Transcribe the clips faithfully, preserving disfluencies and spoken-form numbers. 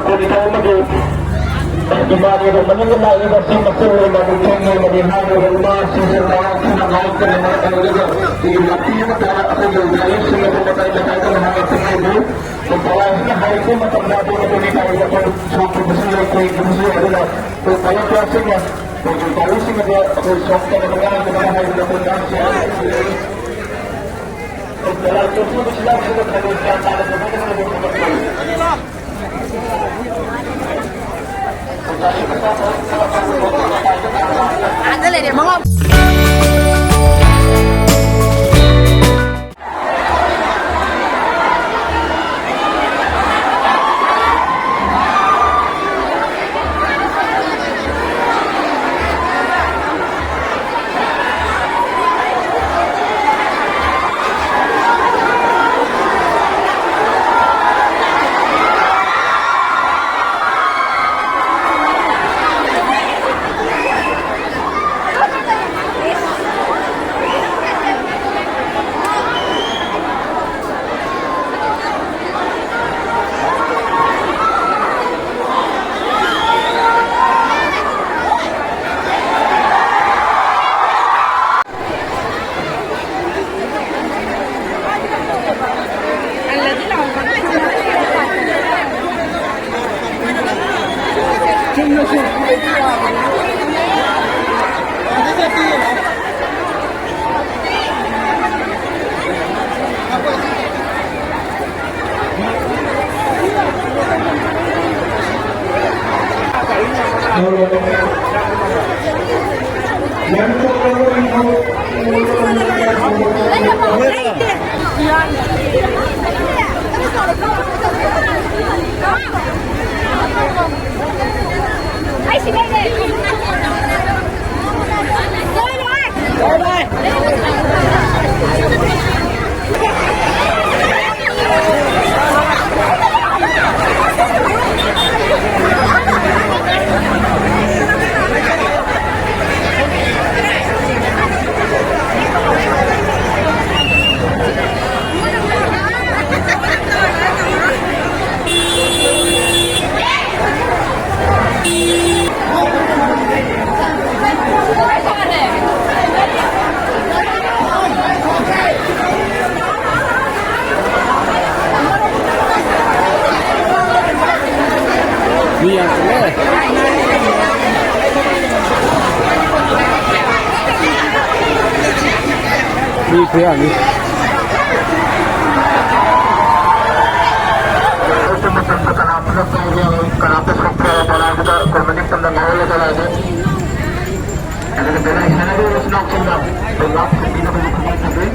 ꯀꯨꯟꯅꯤꯊꯣꯏ ꯑꯃꯗꯤ ꯏꯃꯥꯅꯦꯕ ꯃꯅꯤꯡꯗ ꯂꯥꯛꯂꯤꯕ ꯁꯤ ꯃꯆꯜ ꯑꯣꯏꯅ ꯅꯤꯡꯊꯧ ꯅꯣꯡꯃꯗꯤ ꯍꯥꯏꯔꯤꯕ ꯏꯃꯥ ꯁꯤꯁꯦ ꯃꯔꯥꯡ ꯀꯥꯏꯅ ꯉꯥꯏꯔꯛꯇꯅ ꯃꯔꯛ ꯑꯣꯏꯔꯒ ꯑꯩꯒꯤ ꯂꯝꯕꯤ ꯑꯃ ꯇꯥꯔ ꯑꯩꯈꯣꯏꯒꯤ ꯒꯥꯔꯤꯁꯤꯡ ꯑꯗꯨ ꯃꯇꯥꯏ ꯃꯇꯥꯏꯗ ꯉꯥꯏꯔꯛꯇꯅ ꯂꯩꯔꯤ꯫ ꯄꯂꯥꯁꯤꯅ ꯍꯥꯏꯔꯛꯄ ꯃꯇꯝꯗ ꯑꯗꯨ ꯑꯗꯨꯒꯤ ꯒꯥꯔꯤꯗ ꯑꯩꯈꯣꯏ ꯁꯣꯛꯈꯤꯕꯁꯨ ꯂꯩ, ꯀꯩꯒꯤꯕꯁꯨ ꯂꯩ꯫ ꯑꯗꯨꯅ ꯑꯩꯈꯣꯏ ꯄꯥꯏꯂꯠ ꯀ꯭ꯂꯥꯁꯁꯤꯡꯅ ꯑꯩꯈꯣꯏꯒꯤ ꯒꯥꯔꯤꯁꯤꯡ ꯑꯗꯨ ꯑꯩꯈꯣꯏ ꯁꯣꯛꯇꯅꯕ ꯉꯥꯛꯇꯅꯕ ꯍꯥꯏꯗꯅ ꯑꯩꯈꯣꯏ ꯉꯥꯛꯁꯦ꯫ ꯃꯤ ꯌꯥꯝ ꯆꯤꯜꯂꯦ꯫ ꯃꯤ ꯈꯨꯌꯥꯝꯅꯤ꯫ ꯀꯅꯥꯝꯇ ꯁꯣꯛꯄ ꯌꯥꯎꯔꯣꯏ, ꯀꯅꯥꯝꯇ ꯁꯣꯛꯄ ꯌꯥꯎꯔꯣꯏ, ꯄꯣꯂꯥꯏꯕꯗ ꯑꯩꯈꯣꯏ ꯃꯅꯤꯡ ꯇꯝꯅ ꯉꯥꯏꯍꯜꯂꯒ ꯂꯥꯛꯑꯒꯦ꯫ ꯑꯗꯨꯒ ꯕꯦꯂꯥꯏ ꯁꯥꯟꯅꯔꯤꯕ ꯏꯆꯤꯟ ꯏꯅꯥꯎꯁꯤꯡꯅ ꯂꯥꯛꯄ ꯁꯦꯝꯕꯤꯅꯕꯒꯤ ꯈꯨꯗꯣꯡ ꯊꯝꯖꯩ꯫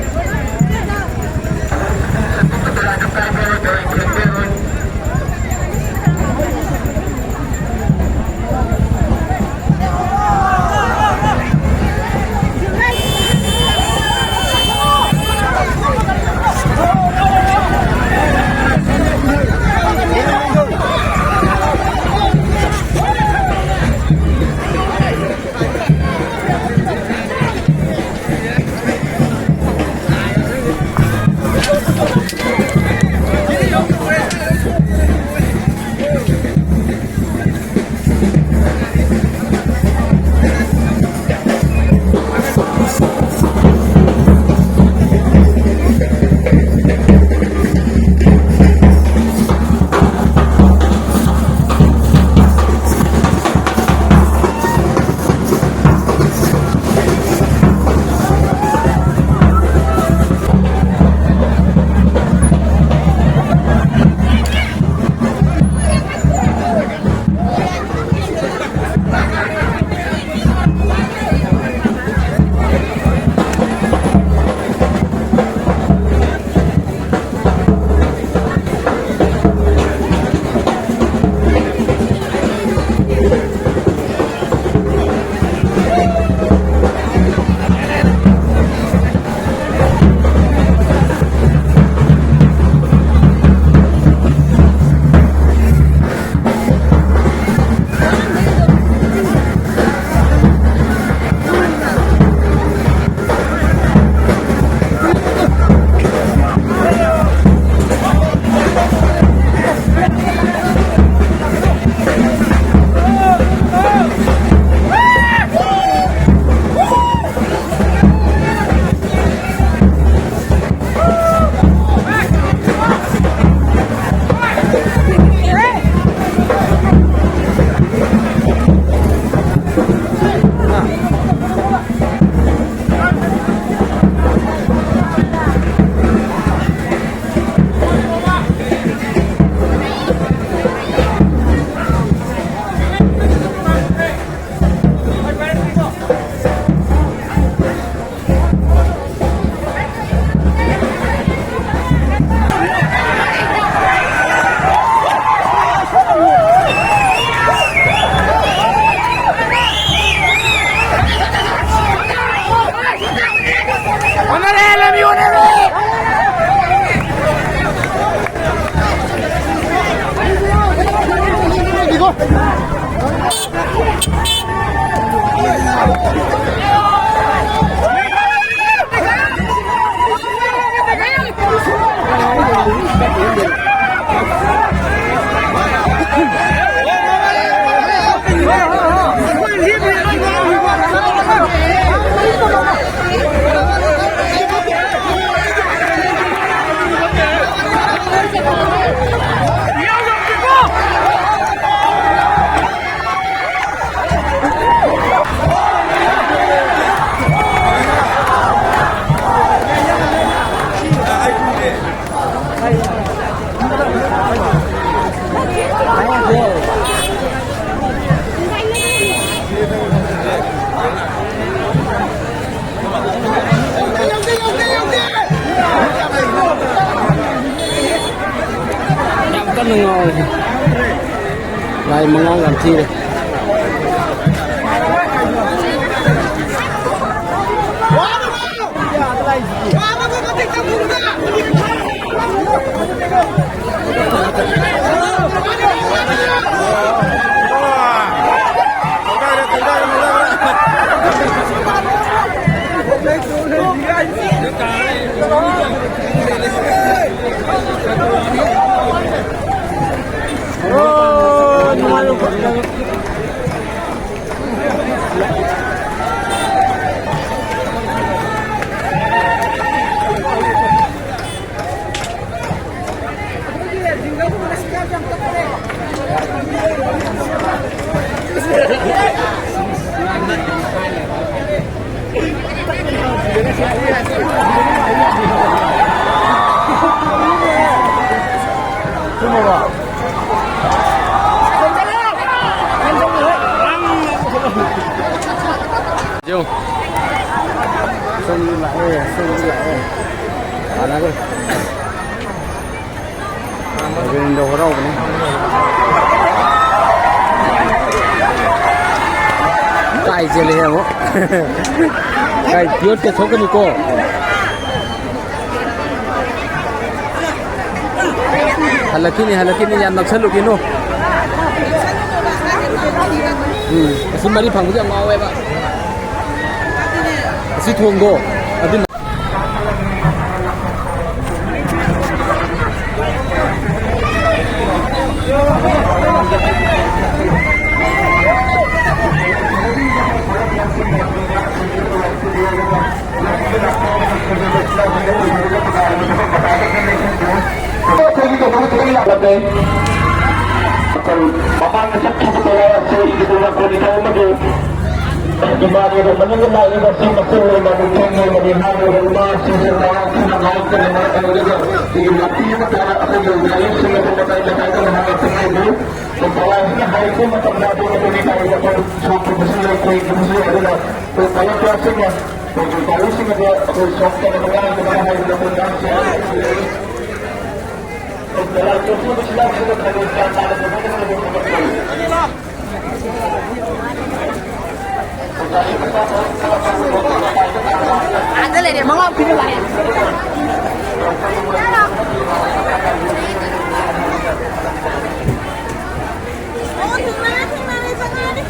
ꯌꯥꯝ ꯀꯟꯅ ꯉꯥꯎꯔꯤ꯫ ꯂꯥꯏ ꯃꯉꯥ ꯌꯥꯝ ꯊꯤꯔꯦ꯫ ꯌꯦꯡꯉꯨ꯫ ꯁꯣꯝꯗ ꯂꯥꯛꯑꯦ, ꯁꯣꯝꯗ ꯂꯥꯛꯑꯦ꯫ ꯇꯥꯟꯅꯈ꯭ꯔꯦ꯫ ꯒꯣꯕꯤꯟꯗ ꯍꯣꯔꯥꯎꯕꯅꯤ꯫ ꯀꯥꯏ ꯆꯦꯜꯂꯦ ꯑꯃꯨꯛ꯫ ꯀꯥꯏ ꯌꯣꯠꯀ ꯊꯣꯛꯀꯅꯤꯀꯣ꯫ ꯍꯜꯂꯛꯈꯤꯅꯤ, ꯍꯜꯂꯛꯈꯤꯅꯤ, ꯌꯥꯝ ꯅꯛꯁꯜꯂꯨꯈꯤꯅꯨ꯫ ꯎꯝ, ꯑꯁꯤ ꯃꯔꯤ ꯐꯪꯕꯁꯦ ꯌꯥꯝ ꯉꯥꯎꯋꯦꯕ꯫ ꯑꯁꯤ ꯊꯣꯡꯗꯣ ꯑꯗꯨ ꯃꯃꯥꯡꯗ ꯆꯠꯈꯤꯕ ꯀꯌꯥ ꯑꯁꯤ ꯏꯗꯨꯜ ꯀꯣꯂꯤꯀꯥ ꯑꯃꯗꯤ ꯏꯃꯥꯅꯦꯕ ꯃꯅꯨꯡꯗ ꯂꯥꯛꯂꯤꯕ ꯑꯁꯤ ꯃꯆꯜ ꯑꯣꯏꯅ ꯅꯨꯡꯊꯪ ꯑꯣꯏꯅ ꯃꯅꯤ ꯍꯥꯏꯔꯤꯕ ꯏꯃꯥꯁꯤꯡꯁꯦ ꯃꯌꯥꯝꯁꯤꯅ ꯉꯥꯏꯍꯥꯛꯇꯅ ꯃꯔꯛ ꯑꯣꯏꯔꯒ ꯑꯩꯒꯤ ꯅꯥꯄꯤ ꯑꯃ ꯇꯥꯔ ꯑꯩꯈꯣꯏꯒꯤ ꯒꯥꯔꯤꯁꯤꯡ ꯑꯗꯨ ꯃꯇꯥꯏ ꯃꯇꯥꯏꯗ ꯉꯥꯏꯍꯥꯛ ꯆꯠꯈꯤꯕ ꯄꯥꯎꯔꯥꯎꯁꯤꯅ ꯍꯥꯏꯔꯛꯄ ꯃꯇꯝꯗ ꯑꯗꯨ ꯑꯗꯨꯒꯤ ꯀꯔꯤꯗ ꯑꯩꯈꯣꯏ ꯁꯣꯛꯈꯤꯕꯁꯨ ꯂꯩ, ꯀꯨꯏꯈꯤꯕꯁꯨ ꯂꯩ꯫ ꯑꯗꯨꯅ ꯑꯩꯈꯣꯏ ꯄꯥꯏꯂꯠ ꯀꯌꯥꯁꯤꯡꯅ ꯑꯩꯈꯣꯏꯒꯤ ꯒꯥꯔꯤꯁꯤꯡ ꯑꯗꯨ ꯑꯩꯈꯣꯏ ꯁꯣꯛꯇꯅꯕ ꯉꯥꯛꯇꯅꯕ ꯍꯥꯏꯗꯅ ꯑꯩꯈꯣꯏ ꯉꯥꯡꯈꯤ꯫ ꯑꯩꯈꯣꯏ ꯄꯥꯏꯂꯠ ꯀꯌꯥꯁꯤꯡꯅ ꯁꯤꯗ ꯈꯔ ꯒ꯭ꯌꯥꯟ ꯇꯥꯅ ꯐꯖꯅ ꯈꯔ ꯐꯖꯅ ꯑꯥꯗ ꯂꯩꯔꯦ, ꯃꯉꯥ ꯄꯤꯔ ꯂꯥꯛꯑꯦ꯫ ꯑꯣ, ꯊꯦꯡꯅꯔꯦ, ꯊꯦꯡꯅꯔꯦ, ꯆꯪꯉꯛꯑꯅꯤ꯫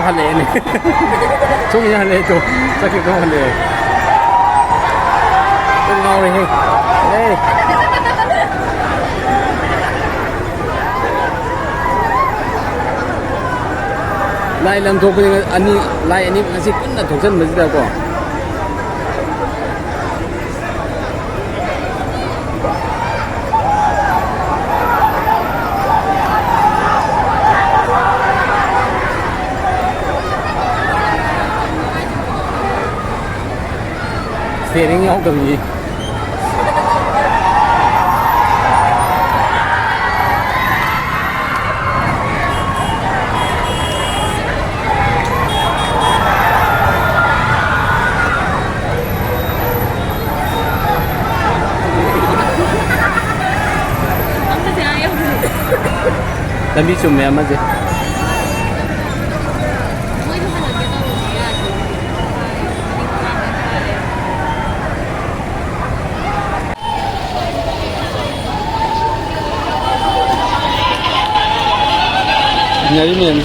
ꯍꯜꯂꯛꯑꯦꯅꯦ꯫ ꯁꯣꯝꯒꯤꯁꯦ ꯍꯜꯂꯛꯑꯦ ꯇꯨ꯫ ꯆꯠꯈꯤꯕꯗꯣ ꯍꯜꯂꯛꯑꯦ꯫ ꯀꯣꯛ ꯉꯥꯎꯔꯦꯍꯦ꯫ ꯑꯦ꯫ ꯂꯥꯏ ꯂꯝ ꯊꯣꯛꯄꯁꯦ ꯑꯅꯤ, ꯂꯥꯏ ꯑꯅꯤ ꯉꯁꯤ ꯄꯨꯟꯅ ꯊꯣꯛꯆꯟꯕꯁꯤꯗꯀꯣ꯫ ꯏꯁꯇꯤꯌꯥꯔꯤꯡ ꯌꯥꯎꯗꯕꯤ꯫ ꯂꯝꯕꯤ ꯆꯨꯝꯃꯦ ꯑꯃꯁꯦ꯫ ꯏꯟꯅꯔꯤ ꯃꯦꯝ꯫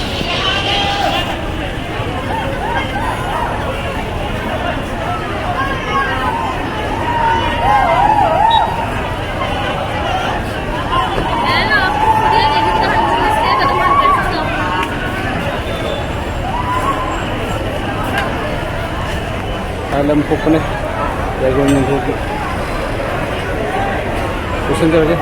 ꯑꯥ, ꯂꯝ ꯊꯣꯛꯄꯅꯦ꯫ ꯌꯥꯏꯔꯤꯄꯣꯛ ꯅꯤꯡꯊꯧꯒꯤ꯫ ꯄꯨꯁꯟꯖꯔꯒꯦ꯫